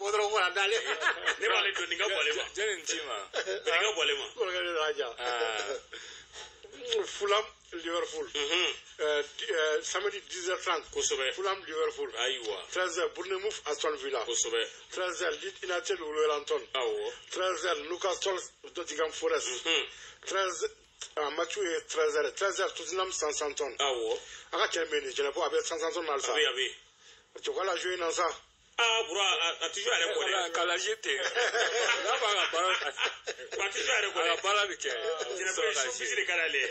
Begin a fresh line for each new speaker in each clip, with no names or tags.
Bɔ dɔrɔn ko na d'ale.
Ne b'ale dɔn, nin ka bɔ ale ma.
Jɔnni nin ci ma?
Nin ka bɔ ale ma.
Kɔrɔkɛ de y'a ja. Fulham Liverpool. Samedi 10h30. Fulham Liverpool. 13h Bournemouth Aston Villa. 13h Leeds United Wolverhampton. 13h Newcastle Nottingham Forest. 13 match ye 13h, 13h Tottenham Southampton. A ka cɛ min nin jɛnɛbɔ, a bɛ Southampton na halisa.
A bɛ, a bɛ.
Cɛ ko ala joué na sa.
Aa Bura, a tɛ joué a yɛrɛ kɔ dɛ.
K'a lajɛ ten. N'a b'a ka baara.
A tɛ joué a yɛrɛ kɔ
A
dɛ.
ka baara bɛ kɛ.
Jɛnɛbɔ ye showbiz de ka d'ale ye.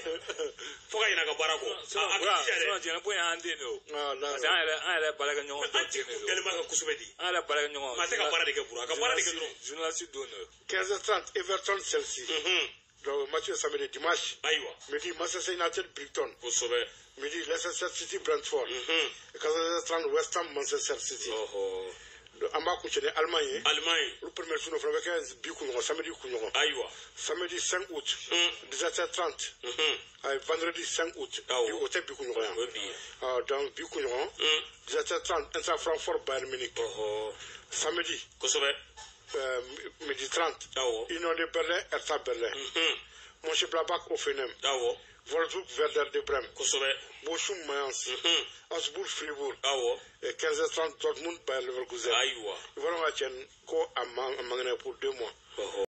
Fo ka ɲinɛ a ka baara kɔ. A
Bura,
tɛ joué a yɛrɛ.
sinon Jɛnɛbɔ y'an den de o.
Ah, la.
Parce que an yɛrɛ baarakɛ ɲɔgɔn
An
dɔ den
jigi
de
kun
don.
dalen b'a kan kosɛbɛ de.
An yɛrɛ baarakɛ ɲɔgɔn.
Maa tɛ ka baara de kɛ Bura, a ka baara de kɛ dɔrɔn.
Journaliste don de.
15h30 Everton Chelsea. Donc match ye samedi, dimanche. Midi Manchester United Brighton. Midi Leicester City Brentford. 14h30 West Ham Manchester City. Donc, an b'a kuncɛ ni Allemagne ye.
Allemagne.
Olu premier tour fana bɛ kɛ bi kunɲɔgɔn, samedi kunɲɔgɔn. Samedi 5 août. 17h30. Ayi, vendredi 5 août. Bi, o tɛ bi kunɲɔgɔn yan.
O ye bi ye.
Ah, donc bi kunɲɔgɔn. 17h30 Eintracht Francfort Bayern Munich. Samedi midi 30. Union de Berlin Hertha Berlin. Mönchengladbach Hoffenheim. Wolfsburg Werder de Brême. Bochum Mayence. Augsburg Fribourg. Et 15h30 Dortmund Bayer Leverkusen. Voilà, ka cɛ ko a man kɛnɛ pour 2 mois.